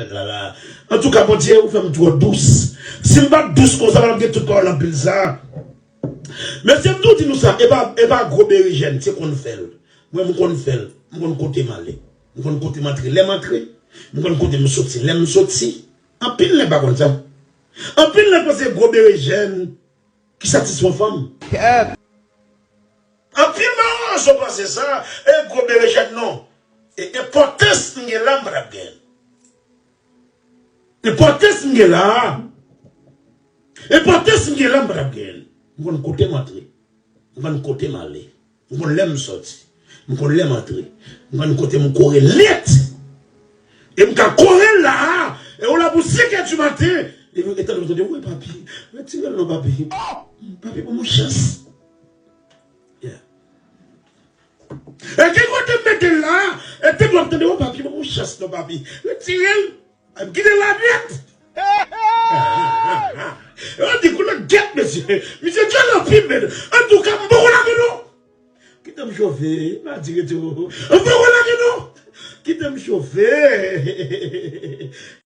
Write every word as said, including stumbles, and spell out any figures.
la la. Antouka, Bondye, ou fè m twò dous. Si m pa t dous konsa, m pa t ap gen tout pawòl anpil sa. Mesye, m tou di nou sa, e pa, e pa gwo berejèn, se konn fè l. Mwen, m konn fè l. M konn kote m ale. M konn kote m antre. Lè m antre, m konn kote m soti. Lè m soti, anpil nèg pa konn sa. Anpil nèg panse gwo berejèn ki satisfè fanm. Anpil mawozo panse sa, e gwo berejèn non. E enpòtans m gen la, m pa t ap gen. Enpòtans m gen la. Enpòtans m gen la, m pa t ap gen. M konn kote m antre. M konn kote m ale. M konn lè m sòti. M konn lè m antre. M konn kote m kore lèt. E m ka kore l la. E ou la pou senk è di maten. E, e tande, tande, wi, papi. Retire l non, papi. Papi, ban m yon chans. Yeah. E ki kote m mete l la? E te dwa tande, o papi, ban m yon chans non, papi. Retire l. Kite l la nèt. Yo di kou nan gèt, mesye. Misye djòl anpil, men. Antouka, m poko lage non. Kite m chofe. M a di rete o. M poko lage non. Kite m chofe.